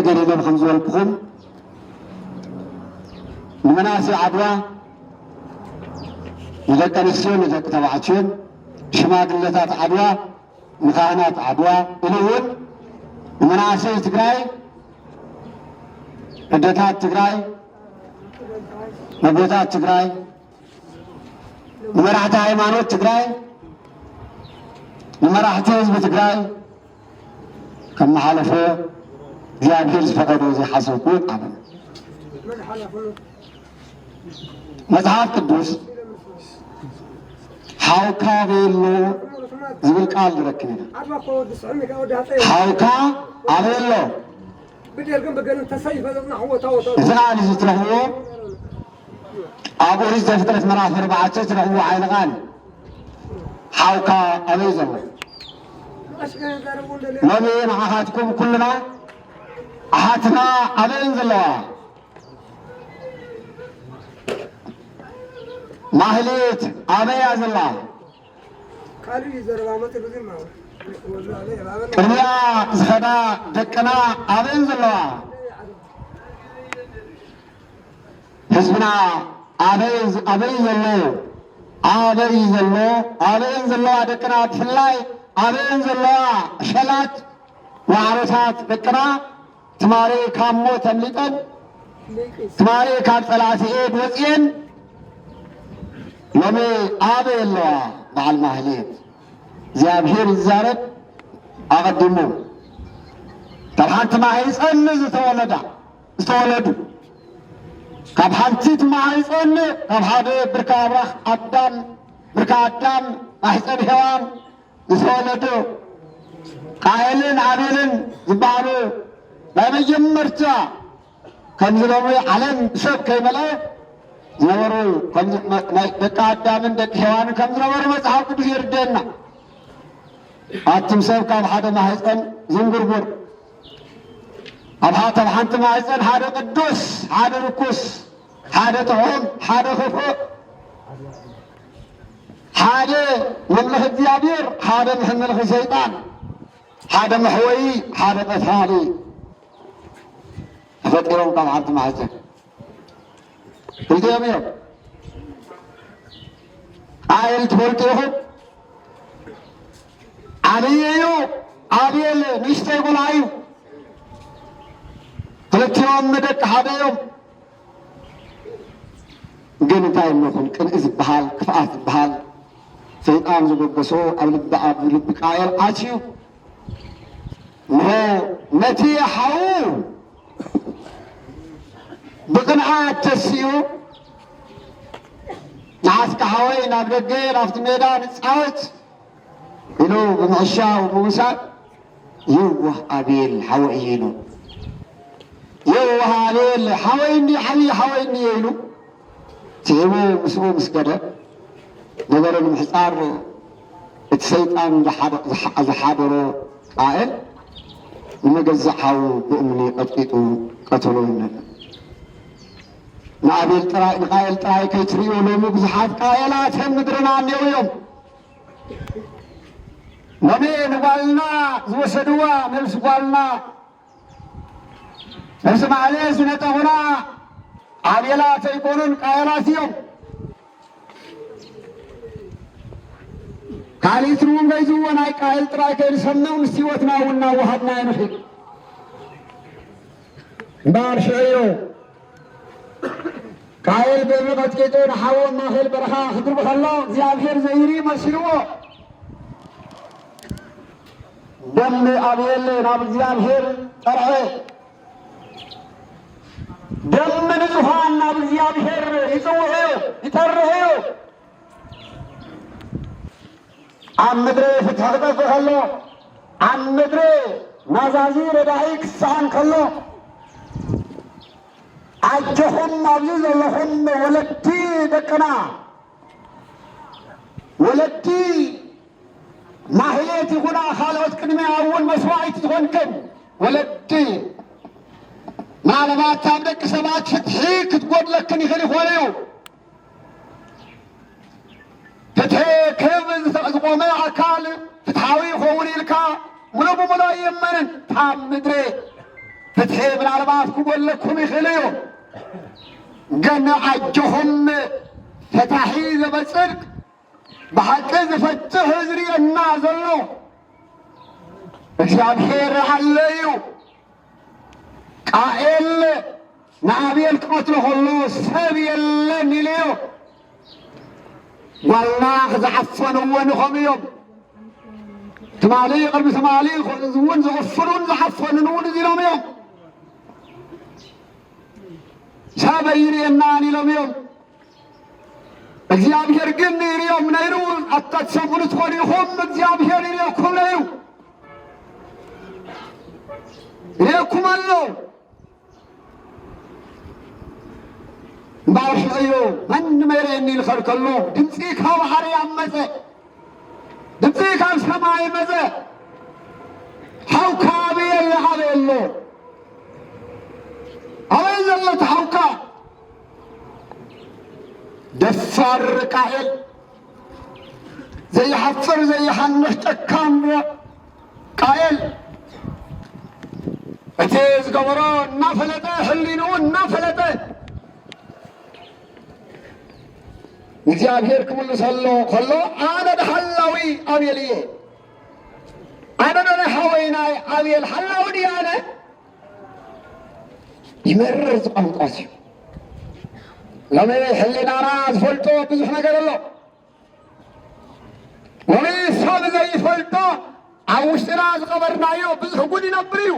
ገሪመን ከም ዝበልኩኹም፣ ንመናእሰይ ዓድዋ፣ ንደቂ ኣንስትዮን ንደቂ ተባዕትዮን፣ ሽማግለታት ዓድዋ፣ ንካህናት ዓድዋ፣ ኢሉ እውን ንመናእሰይ ትግራይ፣ ኣደታት ትግራይ፣ ኣቦታት ትግራይ፣ ንመራሕቲ ሃይማኖት ትግራይ፣ ንመራሕቲ ህዝቢ ትግራይ ከመሓለፎ እግዚኣብሔር ዝፈቐዶ ዘይሓሰብኩ ኣነ። መጽሓፍ ቅዱስ ሓውካ ኣበይ ኣሎ ዝብል ቃል ንረክብ ኢና። ሓውካ ኣበይ ኣሎ? ብደርግን ብገንን ተሰይፈ ዘጽናሕዎ ታቦት። እዚ ቃል እዚ ትረኽብዎ ኣብ ኦሪት ዘፍጥረት ምዕራፍ ኣርባዕተ ትረኽብዎ ሓይሊ ቃል። ሓውካ ኣበይ ዘሎ? ሎሚ ንዓኻትኩም ኩልና ኣሓትና ኣበይን ዘለዋ? ማህሌት ኣበያ ዘላ? ካልእ እዩ ዘረባ መፂኡ ብዙ ይማወ። ቅድሚያ ዝኸዳ ደቅና ኣበይን ዘለዋ? ህዝብና ኣበይ፣ ኣበይ ዘሎ? ኣበይ ዘሎ? ኣበይን ዘለዋ ደቅና? ብፍላይ ኣበይን ዘለዋ ሸላት ዋዕሮታት ደቅና? ትማሊ ካብ ሞት ኣምሊጠን፣ ትማሊ ካብ ጸላእቲ ኤድ ወጺኤን፣ ሎሚ ኣበይ ኣለዋ በዓል ማህሌት? እግዚኣብሔር ይዛረብ ኣቐዲሙ። ካብ ሓንቲ ማህፀን ዝተወለዳ፣ ዝተወለዱ፣ ካብ ሓንቲት ማህፀን፣ ካብ ሓደ ብርካ ኣብራኽ ኣዳም፣ ብርካ ኣዳም፣ ማህፀን ሄዋን ዝተወለዱ ቃየልን ኣቤልን ዝበሃሉ ናይ መጀመርታ፣ ከምዚ ሎሚ ዓለም ሰብ ከይመልአ ዝነበሩ፣ ከምዚ መ-፣ ናይ ደቂ ኣዳምን ደቂ ሄዋንን ከም ዝነበሩ መጽሓፍ ቅዱስ የርድአና። ኣቱም ሰብ ካብ ሓደ ማህፀን ዝንጉርጉር፣ ኣብ ሓ-፣ ካብ ሓንቲ ማህፀን ሓደ ቅዱስ፣ ሓደ ርኩስ፣ ሓደ ጥዑም፣ ሓደ ክፉእ፣ ሓደ መምለኺ እግዚኣብሔር፣ ሓደ መምለኺ ሰይጣን፣ ሓደ መሕወዪ፣ ሓደ ቀታሊ ተፈጢሮም ካብ ሓንቲ ማህፀን። ክልቲኦም እዮም። ቃየል ትፈልጡ ኢኹም? ዓብዪ እዩ፣ ኣቤል ንእሽተይ ቆልዓ እዩ። ክልቲኦም ደቂ ሓደ እዮም። ግን እንታይ እሞ ይኹን ቅንኢ ዝበሃል፣ ክፍኣት ዝበሃል ሰይጣን ዘበገሶ ኣብ ልቢ፣ ኣብ ልቢ ቃየል ኣትዩ። እነሆ ነቲ ሓዉ ብቕንኣት ተሲኡ፣ "ንዓስከ ሓወይ ናብ ደገ ናብቲ ሜዳ ንጻወት" ኢሉ ብምዕሻው ብምውሳድ፣ "የዋህ ኣቤል ሓወይ" ኢሉ። "የዋህ ኣቤል ሓወይ እንዲ፣ ዓብዪ ሓወይ እንዲ" ኢሉ ስዒቡ ምስኡ ምስ ከደ፣ ነገሩ ንምሕጻር እቲ ሰይጣን ዝሓደ-፣ ዝሓ-፣ ዝሓደሮ ቃኤል ንመገዛእ ሓዉ ብእምኒ ቀጥቂጡ ቀተሎ ይብለና። ንኣቤል ጥራይ፣ ንቃኤል ጥራይ ከይትርእዩ፣ ሎሚ ብዙሓት ቃኤላት ኣብ ምድርና እኔው እዮም። ሎሚ ንጓልና ዝወሰድዋ፣ ነብሲ ጓልና፣ ነብሲ ማዕለ ዝነጠቑና ኣቤላት ኣይኮኑን፣ ቃኤላት እዮም። ካልእ ትርጉም ገይዝዎ ናይ ቃኤል ጥራይ ከይንሰምዕ ምስ ህይወትና እውን እናወሃድና ንኺድ። እምበኣር ሽዑ እዩ ቃየል ብእምኒ ቀጥቂጡ ንሓዉ ኣብ ማእከል በረኻ ክድርቢ ከሎ፣ እግዚኣብሔር ዘይርኢ መሲልዎ። ደም ኣቤል ናብ እግዚኣብሔር ጠርዐ። ደም ንጹሃን ናብ እግዚኣብሔር ይጽውዕ እዩ፣ ይጠርሕ እዩ። ኣብ ምድሪ ፍትሒ ክጠፍእ ከሎ፣ ኣብ ምድሪ ናዛዚ ረዳኢ ክሰኣን ከሎ፣ ኣጆኹም ኣብዚ ዘለኹም ወለዲ ደቅና፣ ወለዲ ማህሌት ይኹና ካልኦት ቅድሚያ እውን መስዋዕቲ ዝኾንክን ወለዲ፣ ምናልባት ኣብ ደቂ ሰባት ፍትሒ ክትጎድለክን ይኽእል ይኾን እዩ። ፍትሒ ክህብ ዝተ-፣ ዝቖመ ኣካል ፍትሓዊ ይኸውን ኢልካ ሙሉእ ብሙሉእ ኣይእመንን። ካብ ምድሪ ፍትሒ ምናልባት ክጎለኩም ይኽእል እዩ፣ ግን ኣጆኹም፣ ፈታሒ ዘበጽድቅ፣ ብሓቂ ዝፈትሕ ዝርእየና ዘሎ እግዚኣብሔር ኣሎ እዩ። ቃኤል ንኣቤል ክቐትሎ ከሎ ሰብ የለን ኢሉዮ። ጓልና ዝዓፈንዎ ንኸም እዮም። ትማሊ ቅድሚ ትማሊ እውን ዝቕፍሩን ዝዓፈኑን እውን እዚ ኢሎም እዮም። ሰብ ኣይርእየናን ኢሎም እዮም። እግዚኣብሔር ግን ይርእዮም ነይሩ። ኣታ ትሰምዑ ትኾኑ ኢኹም፣ እግዚኣብሔር ይርእየኩም ነይሩ። ይርእየኩም ኣሎ። እምበኣር ሽዑ ማንም ኣይርእየኒ ኢሉ ከሎ ድምፂ ካብ ኣርያም መፀ። ድምፂ ካብ ሰማይ መፀ። ሓውካ ኣበይ ኣሎ? ኣበይ ኣሎ? ኣበይ ዘሎ እቲ ሓውካ? ደፋር ቃኤል፣ ዘይሓፍር ዘይሓንሕ ጨካን ቃኤል፣ እቲ ዝገበሮ እናፈለጠ፣ ሕሊንኡ እናፈለጠ፣ እግዚኣብሔር ክምልሰሉ ከሎ፣ ኣነ ዶ ሓላዊ ኣቤል እየ? ኣነ ዶ ናይ ሓወይናይ ኣቤል ሓላዊ ድየ ኣነ? ይመርር እዚ ቋንቋ እዚ። ሎሚ ሕሊናና ዝፈልጦ ብዙሕ ነገር ኣሎ። ሎሚ ሰብ ዘይፈልጦ ኣብ ውሽጥና ዝቐበርናዮ ብዙሕ ጉድ ይነብር እዩ።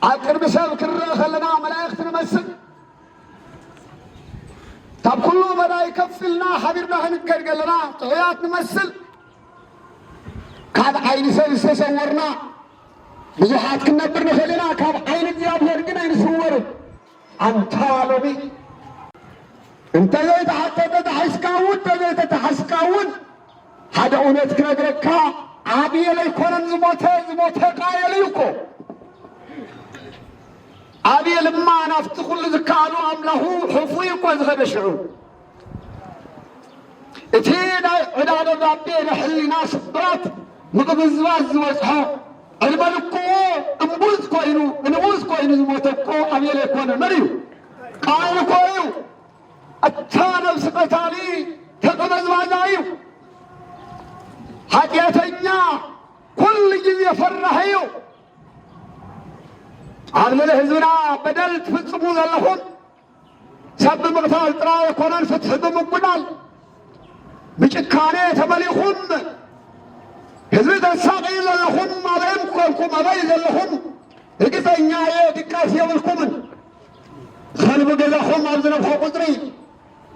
ኣብ ቅድሚ ሰብ ክንረአ ከለና መላእኽቲ ንመስል። ካብ ኩሉ መዳይ ከፍ ኢልና ሓቢርና ክንከድ ከለና ጥዑያት ንመስል። ካብ ዓይኒ ሰብ ዝተሰወርና ብዙሓት ክንነብር ንኽእል ኢና፣ ካብ ዓይኒ እግዚኣብሔር ግን ኣይንስወርን። ኣንታ ሎሚ እንተዘይተሓተተ ተሓዝካ እውን፣ እንተዘይተተሓዝካ እውን፣ ሓደ እውነት ክነግረካ፣ ኣቤል ኣይኮነን ዝሞተ፣ ዝሞተ ቃየል እዩ እኮ። ኣቤልማ ናብቲ ኩሉ ዝከኣሉ ኣምላኹ ሕፉ እዩ እኮ ዝኸደ ሽዑ። እቲ ናይ ዕዳ ደብዳቤ ናይ ሕሊና ስብራት ምቕብዝባዝ ዝበጽሖ፣ ዕድመ ልክዑ እምቡዝ ኮይኑ፣ እንቡዝ ኮይኑ ዝሞተ እኮ ኣቤል ኣይኮነን። መን እዩ? ቃየል እኮ እዩ። እታ ነብሲ ቀታሊ ተቐበዝባዛ እዩ። ሓጢኣተኛ ኩሉ ግዜ ፈራሕ እዩ። ኣብ ልዕሊ ህዝብና በደል ትፍጽሙ ዘለኹም፣ ሰብ ብምቕታል ጥራይ ኣይኮነን፣ ፍትሒ ብምጉዳል ብጭካኔ ተመሊኹም ህዝቢ ተሳቕዩ ዘለኹም፣ ኣበይም ኮንኩም ኣበይ ዘለኹም ርግጸኛ እየ፣ ድቃስ የብልኩምን። ከልቢ ገዛኹም ኣብ ዝነፍሖ ቁጽሪ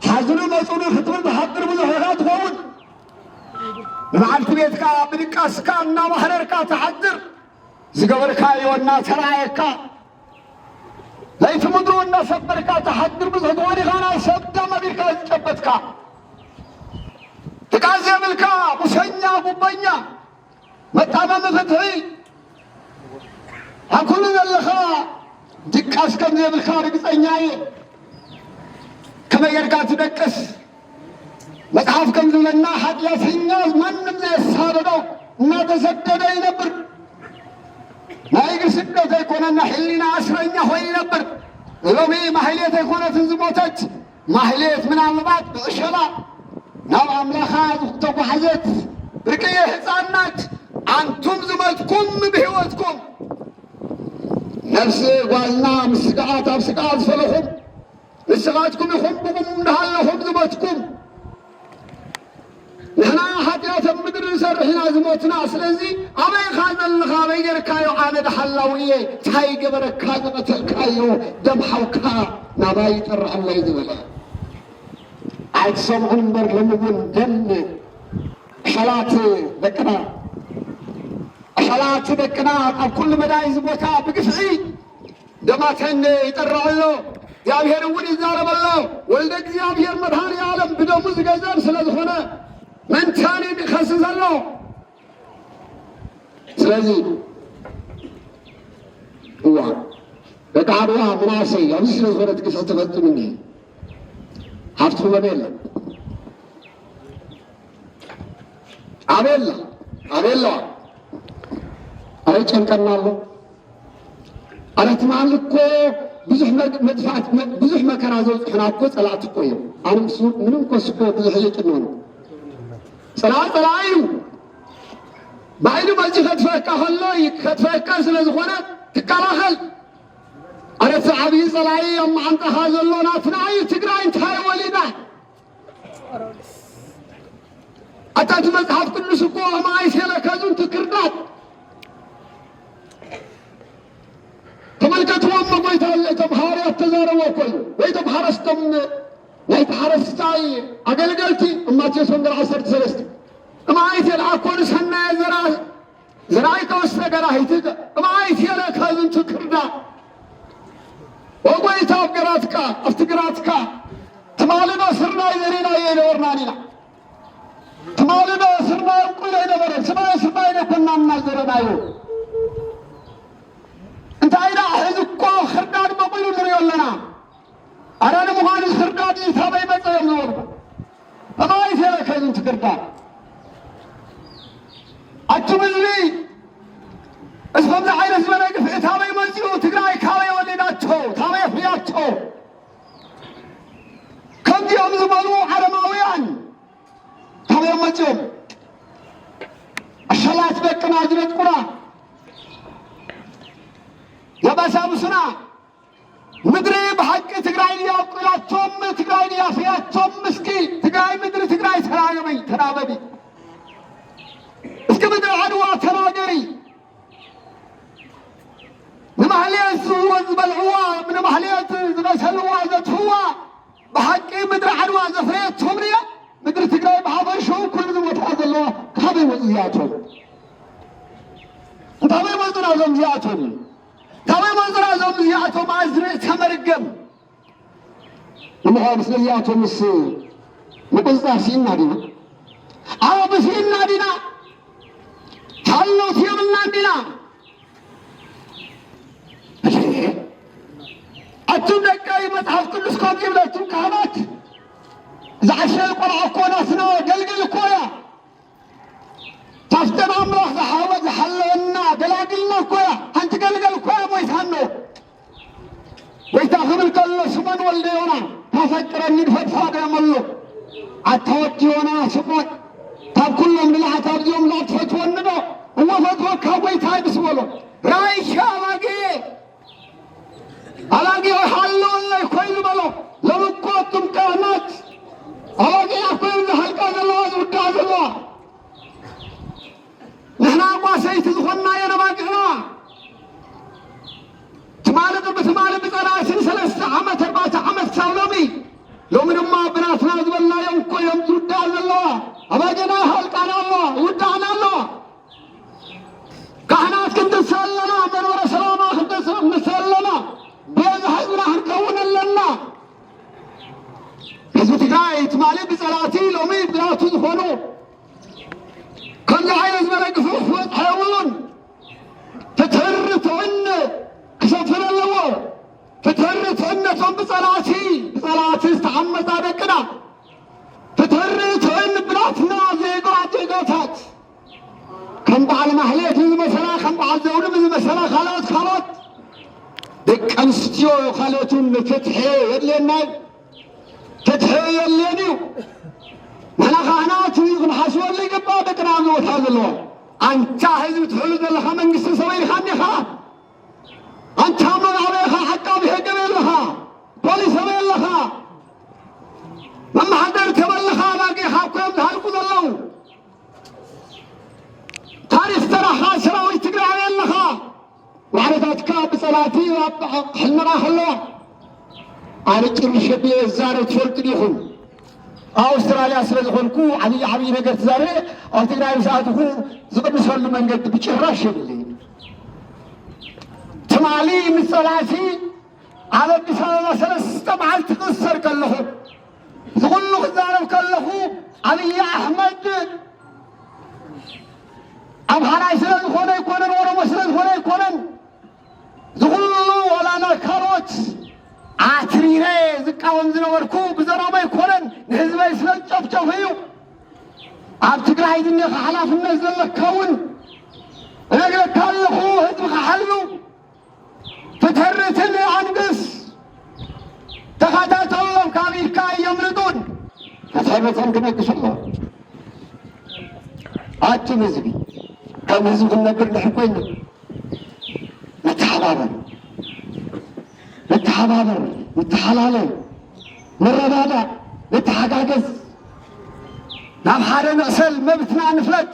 ሓዝኑ መጹኒ ክትብል ትሓድር ብዙሕ ኢኻ ትኸውን። ንመዓልቲ ቤትካ ብድቃስካ እናማህረርካ ትሓድር፣ ዝገበርካዮ እናተራእየካ፣ ለይቲ ምድሩ እናሰበርካ ትሓድር ብዙሕ ትኾን ኢኻ፣ ናይ ሰብ ደም ኣቢልካ ዝጨበጥካ። ድቃስ የብልካ፣ ሙሰኛ፣ ጉበኛ፣ መጣመሚ ፍትሒ፣ ኣብ ኩሉ ዘለኻ ድቃስ ከም ዘይብልካ ርግጸኛ እየ። ከመይ ጌርካ ትደቅስ? መጽሓፍ ከም ዝብለና፣ ሓጢኣተኛ ማንም ዘየሳደዶ እናተሰደደ ይነብር። ናይ እግሪ ስደት ኣይኮነን፣ ናይ ሕሊና እስረኛ ኮይኑ ይነብር። ሎሚ ማህሌት ኣይኮነትን ዝሞተት፣ ማህሌት ምናልባት ብዕሸላ ናብ ኣምላኻ ዝተጓዕዘት ብርቅየ ህፃን ናት። ኣንቱም ዝሞትኩም ብህይወትኩም፣ ነፍሲ ጓልና ምስ ስግኣት ኣብ ስግኣት ዝፈለኹም፣ ንስኻትኩም ኢኹም ብቑም እንዳሃለኹም ዝሞትኩም። ንሕና ሓጢኣት ኣብ ምድሪ ንሰርሕ ኢና ዝሞትና። ስለዚ ኣበይ ኢኻ ዘለኻ? ኣበይ ጌርካዮ? ኣነ ደሓላው እየ። እንታይ ገበረካ ዝቐተልካዮ? ደም ሓውካ ናባይ ይጠርዓለይ ዝበለ። ኣይትሰምዑን እምበር ሎሚ እውን ደም ዕሸላት ደቅና፣ ዕሸላት ደቅና ኣብ ኩሉ መዳይ እዚ ቦታ ብግፍዒ ደማተን ይጠርዕ ኣሎ። እግዚኣብሔር እውን ይዛረብ ኣሎ። ወልደ እግዚኣብሔር መድኃኔ ዓለም ብደሙ ዝገዘብ ስለ ዝኾነ መንታን ይኸስስ ኣሎ። ስለዚ እዋ ደቂ ዓድዋ ምናሰይ ኣብዚ ስለ ዝኾነ እቲ ግፍዒ ተፈጽሙ እኒሀ። ሃፍትኹም ኣበይ ኣሎ? ኣበይ ኣላ? ኣበይ ኣለዋ? ኣረ ጨንቀና ኣሎ። ኣረ ትማሊ እኮ ብዙሕ መግ-፣ መጥፋእቲ፣ መ-፣ ብዙሕ መከራ ዘብፅሑና እኮ ፀላእቲ እኮ እዮም። ኣነ ምስ ምንም እኮ እሱ እኮ ብዙሕ የጭንቕ ነው። ፀላኢ ፀላኢ እዩ። ባዕሉ መፂኡ ከጥፈካ ከሎ ይ-፣ ከጥፈካ ስለ ዝኾነ ትከላኸል። ኣረ እቲ ዓብዪ ፀላኢ ኣብ መዓንጣኻ ዘሎ ናትና እዩ። ትግራይ እንታይ ወሊዳ? ኣታ እቲ መጽሓፍ ቅዱስ እኮ እምኣይሴ ለከ ዝንቱ ክርዳድ። ተመልከትዎም፣ ጎይታ እቶም ሃዋርያት ተዛረቦ እኮ እዩ። ወይ እቶም ሓረስቶም ናይቲ ሓረስታይ ኣገልገልቲ ኣብ ማቴዎስ ወንጌል ዓሰርተ ሰለስተ። እምኣይሴ ለኣኮኑ ሰናየ ዘርኣ ዘርኣይከ ውስተ ገራሂትከ እምኣይሴ ለከ ዝንቱ ክርዳድ። ወጎይታ ኣብ ገራትካ፣ ኣብቲ ገራትካ ትማሊ ዶ ስርናይ ዘሪእናዮ ኣይነበርናን ኢና? ትማሊ ዶ ስርናይ ኣብቁሉ ኣይነበረን? ስርናይ ስርናይ ዶ ኮናና ዘረናዮ? እንታይ ደኣ ሕዚ እኮ ክርዳድ በቂሉ ንሪኦ ኣለና። ኣረ ንምዃኑ ክርዳድ እዩ፣ ካበይ መጸ እዮም ዝበልኩ? ከማይ ሴለ ከይኑ ትክርዳድ። ኣቱም ህዝቢ፣ እዚ ከምዚ ዓይነት ዝበለ ግፍዒ ካበይ መጺኡ? ትግራይ ካበይ ወሊዳቶ? ካበይ ኣፍርያቶ? ከምዚኦም ዝበሉ ዓለማውያን ካበይ መጺኦም? ኣሸላት ደቅና ዝነጥቁና፣ ዘባሳብሱና፣ ምድሪ ብሓቂ ትግራይ ድያ ኣብቁላቶም? ትግራይ ድያ ኣፍርያቶም? እስኪ ትግራይ፣ ምድሪ ትግራይ ተራበቢ፣ ተራበቢ። እስኪ ምድሪ ዓድዋ ተናገሪ። ንማህሌት ዝህዎ ዝበልዕዋ፣ ንማህሌት ዝመሰልዋ ዘጥፍዋ፣ ብሓቂ ምድሪ ዓድዋ ዘፍረየቶም ድያ? ምድሪ ትግራይ ብሓፈሽኡ ኩሉ ዝሞትዋ ዘለዋ ካበይ መጹ እዚኣቶም? እንታበይ መጹ ናዞም እዚኣቶም? እንታበይ መጹ ናዞም እዚኣቶም ኣዝርእተ መርገም? ንምዃኑ ስለዚኣቶምስ ምቁጽጻር ስኢንና ዲና? ኣብ ስኢንና ዲና? ሓለውቲ የብልናን ዲና? ኣቱም ደቀይ፣ መጽሓፍ ቅዱስ ከምዚ ይብለኩም፣ ካህናት፣ ዝዓሸል ቆልዓ እኮ ናትና ገልገል እኮ እያ። ካብተን ኣምላኽ ዝሓወ-፣ ዝሓለወና ገላግልና እኮ እያ። ሓንቲ ገልገል እኮ እያ ሞይታኖ። ጎይታ ክብል ከሎ ስሞን ወልደ ዮና፣ ታፈቅረኒ ድፈድፋደ መሎ። ኣታ ወዲ ዮና ስሞን፣ ካብ ኩሎም ንላዕሊ፣ ካብዚኦም ንላዕሊ ትፈትወኒ ዶ? እወ ፈትወካ ጎይታይ ምስ በሎ፣ ራይሻ ኣባጊኤ፣ ኣባጊኤ ሓልወለይ ኮይኑ በሎ። ሎሚ እኮ ኣቱም ካህናት፣ ኣባጊዕ እኮ እዮም ዝሃልቃ ዘለዋ፣ ዝውድኣ ዘለዋ። ንሕና እኳ ሰይቲ ዝኾንናዮ ነባጊዕና፣ ትማሊ ቅድሚ ትማሊ ብፀላእትን ሰለስተ ዓመት፣ ኣርባዕተ ዓመት ክሳብ ሎሚ፣ ሎሚ ድማ ብናትና ዝበልናዮም እኮ እዮም ዝውድኣ ዘለዋ። ኣባጊዕና ይሃልቃና ኣለዋ፣ ይውድኣና ኣለዋ። ካህናት ክንትንስእ ኣለና፣ መንበረ ሰላማ ክንትንስእ ኣለና፣ ቤዛ ህዝብና ክንከውን ኣለና። ህዝቢ ትግራይ ትማሊ ብፀላእቲ ሎሚ ብናቱ ዝኾኑ ከምዚ ዓይነት ዝበለ ግፍዒ ክበፅሖ የብሉን። ፍትሕን ርትዕን ክሰፍን ኣለዎ። ፍትሕን ርትዕን ነቶም ብፀላእቲ፣ ብፀላእቲ ዝተዓመፃ ደቅና፣ ፍትሕን ርትዕን ብናትና ዜጋ ዜጋታት፣ ከም በዓል ማህሌት ዝመሰላ፣ ከም በዓል ዘውዱ ዝመሰላ፣ ካልኦት ካልኦት ደቂ ኣንስትዮ ካልኦት እውን ፍትሒ የድልየና እዩ። ፍትሒ የድልየን እዩ። ንሕና ካህናት ክንሓስበሉ ይግባእ። ደቅና ኣብ ቦታ ዘለዎ ኣንታ ህዝቢ ትሕሉ ዘለኻ መንግስቲ ሰበይ ኢኻ እኒኻ። ኣንታ መን ኣበይኻ? ዓቃቢ ሕጊ ኣበይ ኣለኻ? ፖሊስ ኣበይ ኣለኻ? መመሓደርቲ ኣበይ ኣለኻ? ኣባጊዕኻ እኮ እዮም ዝሃልቁ ዘለዉ። ታሪኽ ተራኻ ሰራዊት ትግራይ ኣበይ ኣለኻ? ዋዕላታትካ ብፀላእቲ ኣብ ሕልምና ከለዋ ኣነ ጭርሽ ኣቢለ እዛረብ ትፈልጡ ዲኹም? ኣብ ኣውስትራልያ ስለ ዝኾንኩ ዓብዪ ዓብዪ ነገር ትዛረበ ኣብ ትግራይ ምስ ኣተኹ ዝቕንሰሉ መንገዲ ብጭራሽ የብለይን። ትማሊ ምስ ፀላእቲ ኣብ ኣዲስ ኣበባ ሰለስተ መዓልቲ ክእሰር ከለኹ፣ እዚ ኩሉ ክዛረብ ከለኹ፣ ኣብይ ኣሕመድ ኣምሓራይ ስለ ዝኾነ ኣይኮነን፣ ኦሮሞ ስለ ዝኾነ ኣይኮነን፣ እዚ ኩሉ ዋላ ካልኦት ኣትሪረ ዝቃወም ዝነበርኩ ብዘረባ ኣይኮነን፣ ንህዝበይ ስለ ዝጨፍጨፉ እዩ። ኣብ ትግራይ ዝኒኻ ሓላፍነት ዘለካ እውን እነግረካ ኣለኹ፣ ህዝብኻ ሓልዩ። ፍትሒ ኢልካ የምልጡን። ፍትሒ በተን ክነግሱ ኣለዎ። ኣቱም ህዝቢ፣ ከም ህዝቢ ክንነብር እንድሕር ኮይና፣ ንተሓባበር፣ ንተሓባበር፣ ንተሓላለ፣ ንረዳዳእ፣ ንተሓጋገዝ፣ ናብ ሓደ ንዕሰል፣ መብትና ንፍለጥ።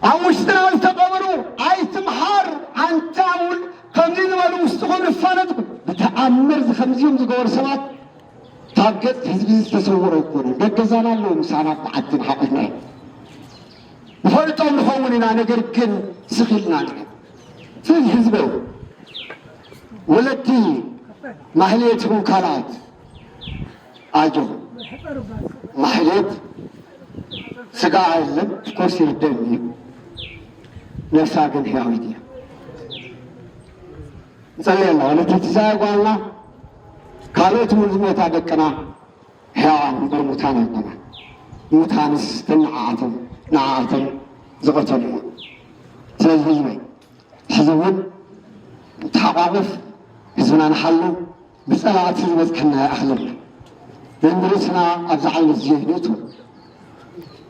ኣብ ውሽጥና ዝተቐበሩ ኣይትምሓር፣ ኣንታ እውን ከምዚ ዝበሉ ውስጥኹም ንፋለጥኩም። ብተኣምር እዚ ከምዚኦም ዝገበሩ ሰባት ካብ ገጽ ህዝቢ ዝተሰወሩ ኣይኮኑን። ገገዛና ኣለዉ፣ ምሳና ብዓድን ሓቑፍና እዮም። ንፈልጦም ንኸውን ኢና፣ ነገር ግን ስኺልና ንሕን። ስለዚ ህዝበይ፣ ወለድቲ ማህሌት ይኹን ካልኣት፣ ኣጆኹም። ማህሌት ስጋ የለን፣ ኦፍኮርስ ይርደኒ እዩ። ነፍሳ ግን ሕያዊት እያ። ንጸልየላ፣ ወለድቲ ትዛየ ጓልና፣ ካልኦት እውን ዝሞታ ደቅና ሕያዋን እምበር ሙታን ኣይኮናን። ሙታንስ እተን ንዓኣቶም፣ ንዓኣቶም ዝቐተሉ እዮም። ስለዚ ህዝበይ፣ ሕዚ እውን ንተሓቋቑፍ፣ ህዝብና ንሓሉ፣ ብጸላእቲ ዝበጽሐና ይኣኽለና። መምርትና ኣብዚ ዓይነት እዚ ንእትዎ።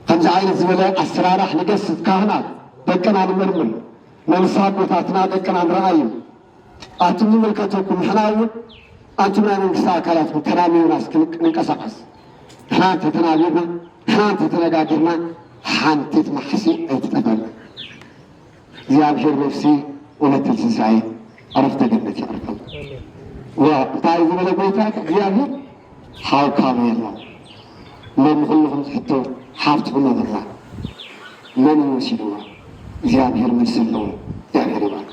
ከምዚ ዓይነት ዝበለ ኣሰራራሕ ንገስጽ፣ ካህናት ደቅና ንመርምር፣ መንፈሳዊ ኣቦታትና ደቅና ንርኣዩ። ኣቱም ዝምልከተኩም ንሕና እውን ኣቱም ናይ መንግስቲ ኣካላትኩም ተናቢብና እስኪ ንንቀሳቐስ። ንሕና እንተተናቢብና፣ ንሕና እንተተነጋጊርና ሓንቲት ማሕሲ ኣይትጠፈና። እግዚኣብሔር ነፍሲ ወለተ ትንሳኤ ዕረፍተ ገነት የዕርፈና። ዋ፣ እንታይ ዝበለ ጎይታ እግዚኣብሔር ሓው ካበይ ኣሎ? ሎሚ ኩሉ ከም ዝሕቶ ሓፍትኹም ኣበራ መን እዩ ወሲድዋ? እግዚኣብሔር መልሲ ኣለዎ። እግዚኣብሔር ይባርክ።